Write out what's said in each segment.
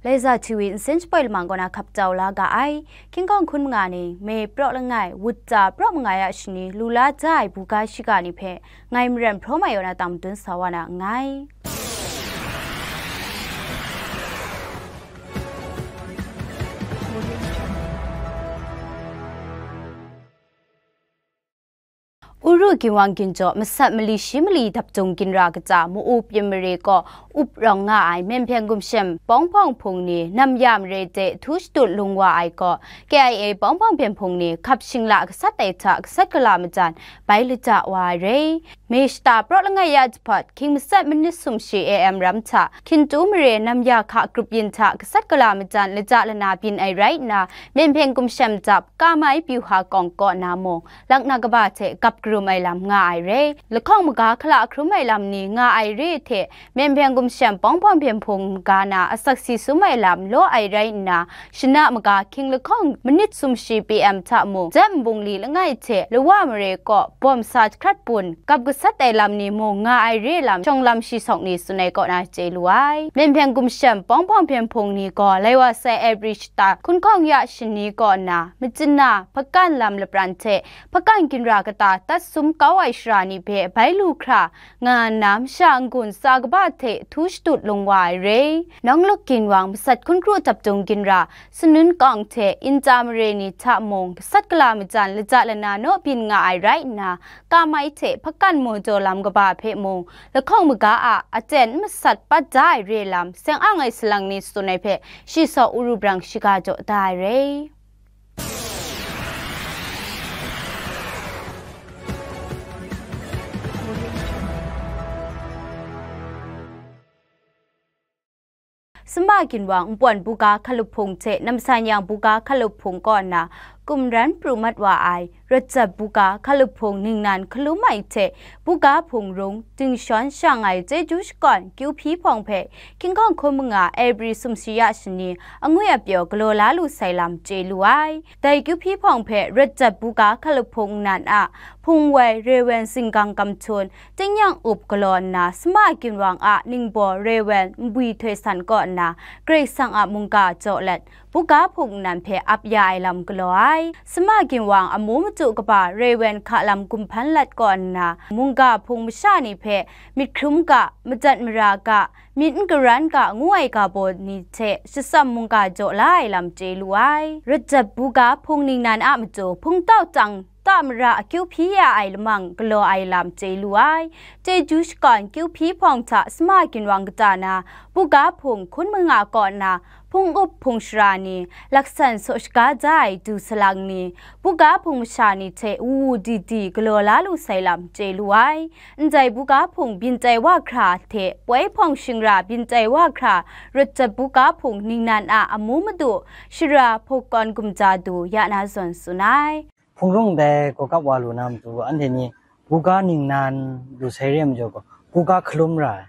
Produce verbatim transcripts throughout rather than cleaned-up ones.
Laiza T V nsen shapoi lamang kaw na hkap jau la ga ai. Hkying hkawng hkun manga ni, May praw langai, wut ta praw mangai a shani, lu la ja ai buga shiga ni hpe, ngai Maren Hpraw Mai Yaw na tang madun sa wa na nngai. Uru Ginwang Ginjaw masat mali shi mali dap dung ginra kata mu-up yin mare kaw up rawng nga ai Myen Hpyen Gumshem Pawng Hpawng Hpung ni nam ya mare de htu shadut lung wa ai kaw, K I A Pawng Hpawng Hpyen Hpung ni hkap shingla gasat ai hta gasat gala majan bai lata wa ai re. May shata praw langai ya jahpawt, hkying matsat minit sumshi A M ram hta, Hkintu mare nam ya hka grup yin hta gasat gala majan lata lana byin ai rai nna, Myen Hpyen Gumshem dap Kamai Byuha Kawng kaw na mung, laknak kaba hte gap karum ai lam nga ai re. Lahkawng maga hkala hkrum ai lam ni nga ai re hte, Myen Hpyen Gumshem Pawng Hpawng Hpyen Hpung ga na asak si sum ai lam law ai rai nna, shana maga hkying lahkawng minit sumshi P M hta mung, Jet Nbungli langai hte Lawa mare kaw bawm sa jahkrat bun, gap gasat ai lam ni mung nga ai re lam, shawng lam shi sawk ni tsun ai kaw na chye lu ai. Myen Hpyen Gumshem Pawng Hpawng Hpyen Hpung ni gaw lai wa sai April shata hkun hkawng ya shani kaw nna, Machyina Hpakan lam lapran hte Hpakan ginra kata tat sum kau ai shara ni hpe bai lu hkra nga nna, masha n-gun tsa kaba hte htu shadut lung wa ai re. Nawng Luk Ginwang masat hkun kru dap dung ginra, Sanun Kawng hte Nta mare ni hta mung gasat gala majan lata lana naw byin nga ai rai nna, Kamai hte Hpakan Mawjaw lam kaba hpe mung, lahkawng maga a aten n masat pat da ai re lam, seng ang ai salang ni tsun ai hpe, shi saw Uru brang shiga jaw da ai re. Sumba Ginwang Npawn buga hkalup hpung hte Namsan Yang buga hkalup hpung kaw nna, kumran pru mat wa ai Ratjap buga hkalup hpung ningnan hkalum ai hte buga hpung rung dingshawn shang ai chyeju shakawn kyu hpyi hpawng hpe hkying hkawng hkun manga April sumshi ya shani angwi apyaw galaw la lu sai lam chye lu ai. Dai kyu hpyi hpawng hpe Ratjap buga hkalup hpung nnan a hpung woi Rewen Zinggang Kamhtun, Tingnyang Up galaw nna, Sumba Ginwang a ningbaw Rewen Nbwi Htoi San kaw nna, Karai Kasang a mungga jaw let, buga hpung nnan hpe ap ya ai lam galaw ai. Sumba Ginwang amu madu kaba Rewen Hkalam Gumhpan Lat kaw nna, mungga hpung masha ni hpe myit hkrum ga, madat mara ga, myit n karan ga ngu ai ga baw ni hte shatsam mungga jaw la ai lam chye lu ai. Ratjap buga hpung ningnan a matu hpungtau tang ta mara akyu hpyi ya ai lamang galaw ai lam chye lu ai. Chyeju shakawn kyu hpyi hpawng hta Sumba Ginwang kata na, buga hpung hkun manga kaw nna, hpung up hpung shara ni, laksan saw shaga ja ai du salang ni, buga hpung masha ni hte wu wu di di galaw la lu sai lam chye lu ai. Ndai buga hpung byin tai wa hkra hte poi hpawng shingra byin tai wa hkra, Ratjap buga hpung ningnan a amu madu, shara hpawk kawn gumja du ya na zawn tsun ai. Hpung rung dai gawgap wa lu na matu, anhte ni buga ningnan lu sai re ai majaw gaw, buga hkalum ra ai.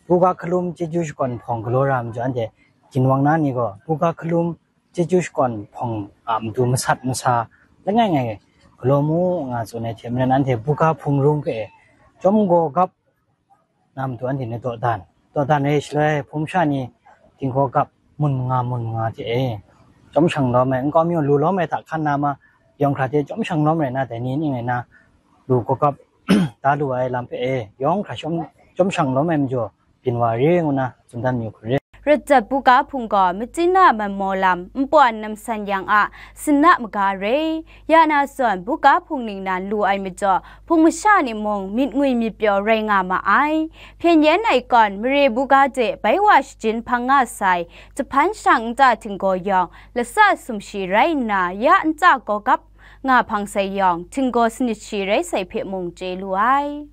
Buga hkalum chyeju shakawn hpawng galaw ra ai majaw, anhte Ginwang na ni gaw, buga hkalum chyeju shakawn hpawng a matu masat masa langai ngai galaw mu nga tsun ai hte maren, anhte buga hpung rung hpe chyawm gawgap na matu anhte ni dawdan. Dawdan re shaloi, hpung masha ni ginhkaw gap mun manga, mun manga hte e, chyawm shang lawm ai, nkau mi lu lawm ai hta hkan na ma, yawng hkra hte chyawm shang lawm rai na, dai ni ning rai na, lu gawgap da lu ai lam hpe e, yawng hkra chyawm, chyawm shang lawm ai majaw, byin wa re ngu na, tsun dan yu hku re. Ratjap buga hpung gaw Machyina Manmaw lam, Npawn Namsan Yang a sinna maga re. Ya na zawn, buga hpung ningnan lu ai majaw, hpung masha ni mung myit ngwi myit pyaw rai nga ma ai. Hpyen yen ai kawn, mare buga de bai wa shajin hpang nga sai, jahpan shang nta htinggaw yawng, latsa sumshi rai nna, ya nta gawgap nga hpang sai yawng, htinggaw sanit shi rai sai hpe mung chye lu ai.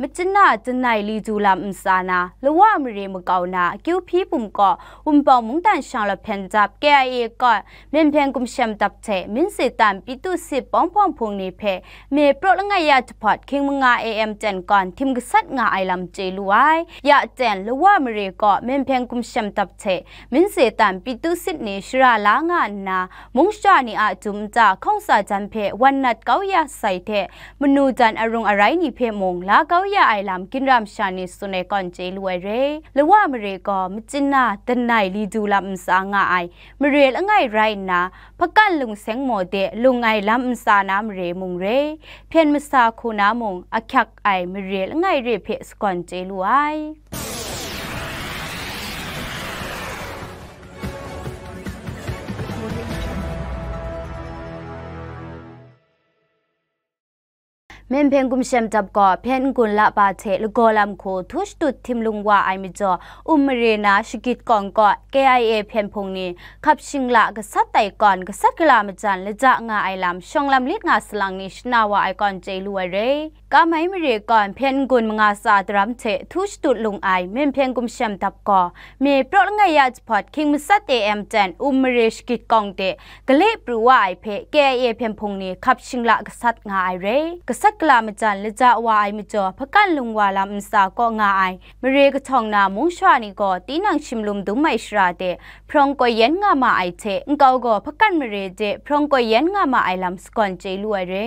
Machyin na Danai Li Du lam ntsa na, Lawa mare makau na, Kyu Hpi Bum kaw Wunpawng mungdan shanglawt hpyen dap K I A kaw Myen Hpyen Gumshem Dap hte Minse Tan Pyi Tu Sit Pawng Hpawng Hpung ni hpe Mei praw langai ya jahpawt hkying manga A M ten kawn htim gasat nga ai lam chye lu ai. Ya ten, Lawa mare kaw Myen Hpyen Gumshem Dap hte Minse Tan Pyi Tu Sit ni shara la nga nna, mung sha ni a jum nta hkawng tsa jan hpe wan nat kau ya sai hte, manu dan arung arai ni hpe mung la kau ya ai lam ginra masha ni tsun ai kawn chye lu ai re. Lawa mare gaw Machyin na Danai Li Du lam ntsa nga ai mare langai rai nna, Hpakan Lungseng Maw de lung ai lam ntsa na mare mung re, hpyen masa hku na mung ahkyak ai mare langai re hpe sagawn chye lu ai. Myen Hpyen Gumshem Dap gaw Hpyen N-gun Lahpa hte Lagaw Lam hku htu shatut htim lung wa ai majaw, Um mare na Shagit Kawng kaw K I A hpyen hpung ni hkap shingla gasat ai kawn gasat gala majan lajak nga ai lam shawng lam lit nga salang ni shana wa ai kawn chye lu ai re. Kamai mare kawn Hpyen N-gun manga tsa daram hte htu shatut lung ai Myen Hpyen Gumshem Dap gaw Mei praw langai ya jahpawt hkying matsat A M ten Um mare Shagit Kawng de gale pru wa ai hpe K I A hpyen hpung ni hkap shingla gasat nga ai re. Gasat gala majan laja wa ai majaw, Hpakan Lung Wa lam ntsa kaw nga ai mare kahtawng na mung sha ni gaw tinang shimlum dum ai shara de hprawng koi yen nga ma ai hte, nkau gaw Hpakan mare de hprawng koi yen nga ma ai lam sagawn chye lu ai re.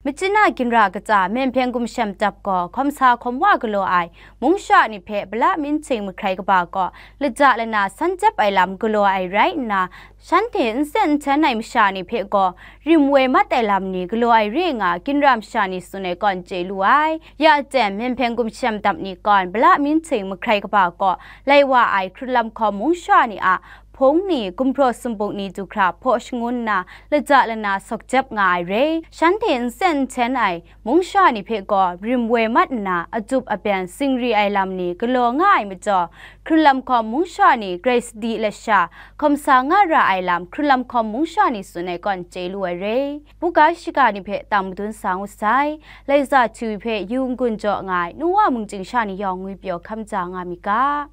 Machyin na ginra katsa Myen Hpyen Gumshem Dap gaw hkawm sa hkawm wa galaw ai mung sha ni hpe pala myin hting mahkrai kaba kaw laja lana san jep ai lam galaw ai rai nna, shanhte n sen n hten ai masha ni hpe gaw rim woi mat ai lam ni galaw ai re nga ginra masha ni tsun ai kawn chye lu ai. Ya aten, Myen Hpyen Gumshem Dap ni kawn pala myin hting mahkrai kaba kaw lai wa ai hkrun lam hkawm mung sha ni a hpung ni, gumhpraw sumpuk ni du hkra hpaw shangun nna, laja lana sawk jep nga ai re. Shanhte n sen n hten ai mung sha ni hpe gaw rim woi mat nna, ajup abyen singri ai lam ni galaw nga ai majaw, hkrun lam hkawm mung sha ni grai sadi lasha hkawm sa nga ra ai lam, hkrun lam hkawm mung sha ni tsun ai kawn chye lu ai re. Buga shiga ni hpe tang madun sa ngut sai. Laiza Htiwi hpe yu n-gun jaw nga ai, nu wa mungchying sha ni yawng ngwi pyaw hkam ja nga myit ga.